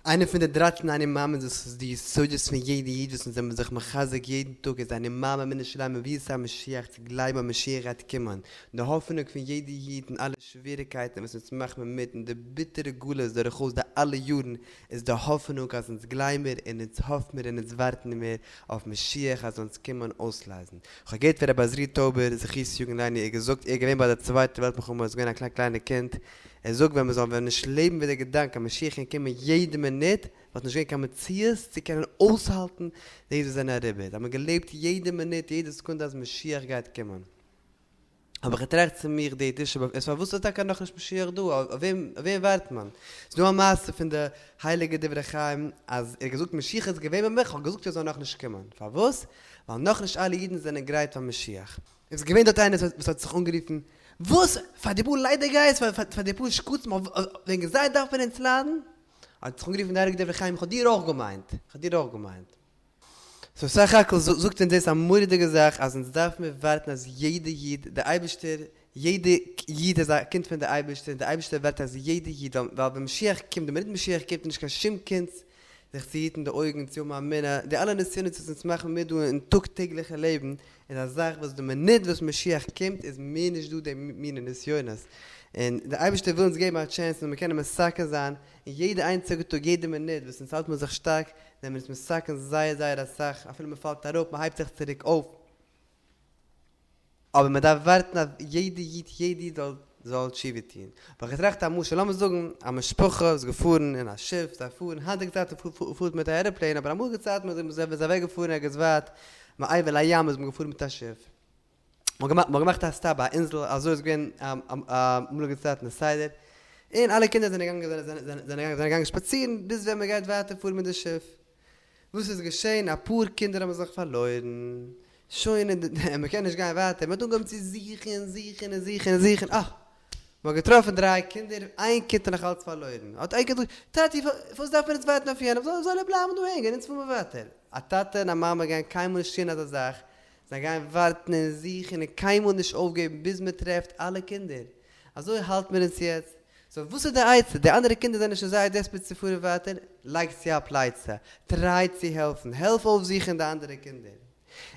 איינע פון די דרייצן אני מאמין'ס וואס איז די יסודות פון יעדע איד וואס אונז זעמיר זיך מחזק יעדן טאג איז אני מאמין באמונה שלימה בביאת המשיח צו גלייבן אז משיח גייט קומען, די האפענונג פון יעדע איד אין אלע שוועריקייטן וואס אונז מאכן מיר מיט אין די ביטערע גלות דורכאויס די אלע יארן איז די האפענונג אז אונז גלייבן מיר און אונז האף מיר און אונז ווארטן מיר אויף משיח אז זאל אונז קומען אויסלייזן. כ'האב געהערט פון רבי עזריאל טויבער זכותו יגן עלינו ער האט געזאגט ער איז געווען ביי די צווייטע וועלט מלחמה איז געווען א קליין קליינע קינד ער זאגט ווען מ'זאל ווען נישט לעבן מיט די געדאנק אז משיח קען קומען יעדע מינוט וואלט נישט געווען קיין מציאות צו קענען אויסהאלטן דאס וואס זענען אריבער, זיי האבן געלעבט יעדע מינוט יעדע סעקונדע אז משיח גייט קומען. האב איך געטראכט צו מיך די תשעה באב איז פארוואס איז טאקע נאכנישט משיח דא? אויף וועם ווארט מען? ס'איז דא א מעשה פון די הייליגע דברי חיים אז ער האט געזאגט משיח איז געווען ביי מיך, כ'האב געזאגט ער זאל נאכנישט קומען, פארוואס? ווייל נאכנישט אלע אידן זענען גרייט פאר משיח. איז געווען דארט איינער וואס האט זיך אנגערופן, וואס? פאר די פאר ליידיגייערס? פאר די פאר שקצים? וועגן זיי דארף מען אונז ליידן? האט זיך אנגערופן די הייליגע דברי חיים, איך האב דיר אויך געמיינט, איך האב דיר אויך געמיינט. so סך הכל זאגט אונז דאס א מורא'דיגע זאך, אז אונז דארף מיר ווארטן אז יעדע איד, די אייבערשטער, יעדע איד איז א קינד פון די אייבערשטער, און די אייבערשטער ווארט אז יעדע איד, ווייל ווען משיח קומט, די מינוט משיח קומט איז נישט קיין שום קונץ זיך צו היטן די אויגן, צו האבן אמונה, די אלע נסיונות וואס אונז מאכן מיט דא אין טאג טעגליכע לעבן, איז א זאך וואס די מינוט וואס משיח קומט איז מער נישט דא די מינע נסיונות, און די אייבערשטער וויל אונז געבן א chance זאל מיר קענען מתקן זיין, און יעדע איינציגע טאג יעדע מינוט וואס אונז האלט מיר זיך שטארק, זענען מיר אונז מתקן זייער זייער אסאך, אפילו מען פאלט אראפ, מען הייבט זיך צוריק אויף. אבער מען דארף ווארטן אז יעדע איד יעדע איד זאל זאל תשובה טון. האב איך געטראכט א משל, לאמיר זאגן א משפחה איז געפארן אין א שיף, זיי פארן, היינטיגע צייטן פארט מען מיט א airplane, אבער אמאליגע צייטן איז מען אוועק געפארן ערגעץ ווייט, מעבר לים איז מען געפארן מיט א שיף. מען האט געמאכט א stop ביי א אינזל, אזוי איז געווען אמאליגע צייטן די סדר, און אלע קינדער זענען געגאנגען זענען געגאנגען שפאצירן ביז ווען מען גייט ווייטער פארן מיט די שיף. וואס איז געשען? אפאר קינדער האבן זיך פארלוירן, שוין און מען קען נישט גיין ווייטער, מען האט אנגעהויבן צו זוכן און זוכן און זוכן און זוכן, אה! מען האט געטראפן דריי קינדער, איין קינד האט נאך אלץ פארלוירן, האט איין קינד געזאגט, טאטי פארוואס דארף מען אונז ווארטן אויף יענעם, זאל ער בלייבן דא הענגען, אונז פארן מיר ווייטער. א טאטע און א מאמע גייען קיינמאל נישט טון אזא זאך, זיי גייען ווארטן און זוכן און קיינמאל נישט אויפגעבן ביז מען טרעפט אלע קינדער. אזוי האלט מיר אונז יעצט. so וואס איז די עצה? די אנדערע קינדער זענען שוין זייער desperate צו פארן ווייטער, לייג צו א פלייצע, try צו העלפן, העלף אויפזוכן די אנדערע קינדער.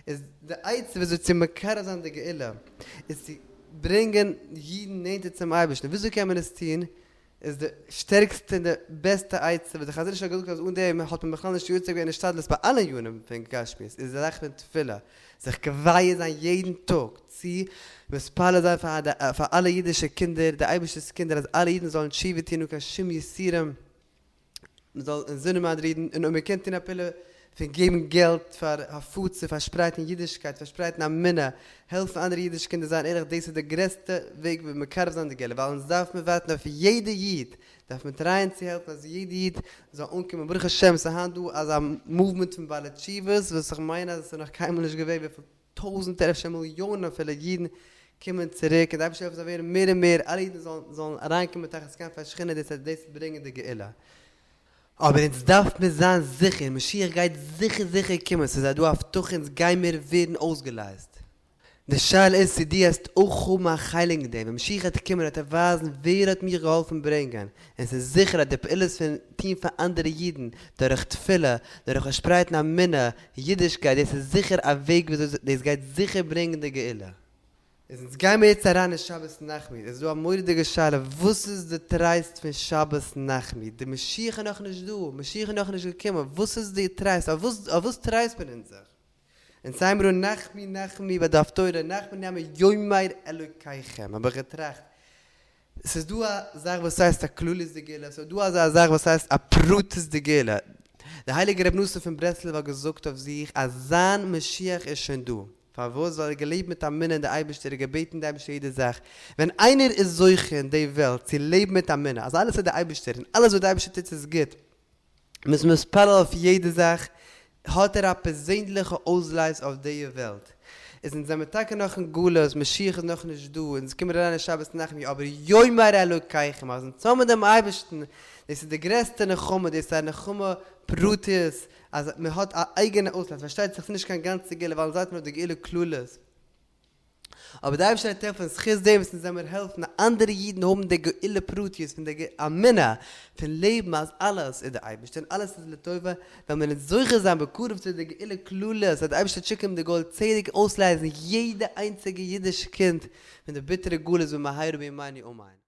איז די עצה וויאזוי צו מקרב זיין די גאולה, איז צו ברענגען אידן נענטער צום אייבערשטן. וויאזוי קען מען עס טון? איז די שטערקסטע און די בעסטע עצה וואס די חזון איש האט געזאגט אז אן דעם האט מען בכלל נישט יוצא געווען השתדלות ביי אלע ענינים פון גשמיות איז די זאך פון תפילה, זיך קובע זיין יעדן טאג צו מתפלל זיין פאר אלע אידישע קינדער, די אייבערשטער'ס קינדער אז אלע אידן זאלן תשובה טון אן קיין שום יסורים, מען זאל אינזין האבן אנדערע אידן, און אויב מען קען טון א פעולה פון געבן געלט פאר הפצה, פארשפרייטן אידישקייט, פארשפרייטן אמונה, העלפן אנדערע אידישע קינדער זיין ערליך, דאס איז די גרעסטע וועג ווי מקרב זיין די גאולה, ווייל אונז דארף מיר ווארטן אויף יעדע איד, דארף מען try ען צו העלפן אז יעדע איד זאל אנקומען, ברוך השם ס'איז היינט דא אזא movement פון בעלי תשובות וואס איך מיין אז עס איז נאך קיינמאל נישט געווען וויפיל טויזענטער אפשר מיליאנען אפילו אידן קומען צוריק און די אייבערשטער העלפן ס'זאל ווערן מער און מער אלע אידן זאלן זאלן אריינקומען תחת כנפי השכינה דאס וועט דאס ברענגען די גאולה. אבער אונז דארף מיר זיין זיכער משיח גייט זיכער זיכער קומען ס'איז א דא הבטחה אונז גיימיר ווערן אויסגעלייזט. די שאלה איז צו דו העסט אויך האבן א חלק אין דעם, ווען משיח העט קומען העט ער ווייזן ווער האט מיך געהאלפן ברענגען, און ס'איז זיכער אז די פעולות פון טון פאר אנדערע אידן, דורך תפילה, דורך פארשפרייטן אמונה, אידישקייט, דאס איז זיכער א וועג וויאזוי דאס גייט זיכער ברענגען די גאולה. איז אונז גיימיר יעצט אריין אין שבת נחמו, עס איז דא א מורא'דיגע שאלה, וואס איז די טרייסט פון שבת נחמו? די משיח איז נאכנישט דא, משיח איז נאכנישט געקומען, וואס איז די טרייסט? אויף וואס טרייסט מען אונז זיך? און סיי מיר נחמו נחמו ביי די הפטורה נחמו נחמו יאמר אלוקיכם האב איך געטראכט ס'איז דא א זאך וואס הייסט א כללית'דיגע גאולה ס'איז דא אזא זאך וואס הייסט א פרטית'דיגע גאולה די הייליגע רבי נתן פון ברסלב האט געזאגט אויף זיך אז זיין משיח איז שוין דא פארוואס ווייל ער האט געלעבט מיט אמונה אין די אייבערשטער ער האט געבעטן די אייבערשטער יעדע זאך ווען איינער איז זוכה אין די וועלט צו לעבן מיט אמונה אז אלעס איז די אייבערשטער און אלעס וואס די אייבערשטער טוט איז גוט מ'איז מתפלל אויף יעדע זאך, האט ער א פערזענליכע אויסלייז אויף די וועלט. איז אונז זעמיר טאקע נאך אין גלות, משיח איז נאך נישט דא, אונז קומען אריין אין שבת נחמו, אבער יאמר אלוקיכם, אז אונז האבן דעם אייבערשטן, דאס איז די גרעסטע נחמה, דאס איז א נחמה פרטית, אז מען האט א אייגענע אויסלייז, פארשטייט זיך ס'איז נישט קיין גאנצע גאולה, ווייל אונז ווארטן אויף די גאולה כללית. אבער די אייבערשטער וועט העלפן זכות דעם וואס אונז זעמיר העלפן אנדערע אידן האבן די גאולה פרטיות פון די אמונה פון לעבן אז אלעס איז די אייבערשטער און אלעס איז לטובה, וועלן מיר אונז זוכה זיין בקרוב צו די גאולה כללית אז די אייבערשטער וועט שיקן די גואל צדק אויסלייזן יעדע איינציגע אידיש קינד פון די ביטערע גלות במהרה בימינו אמן.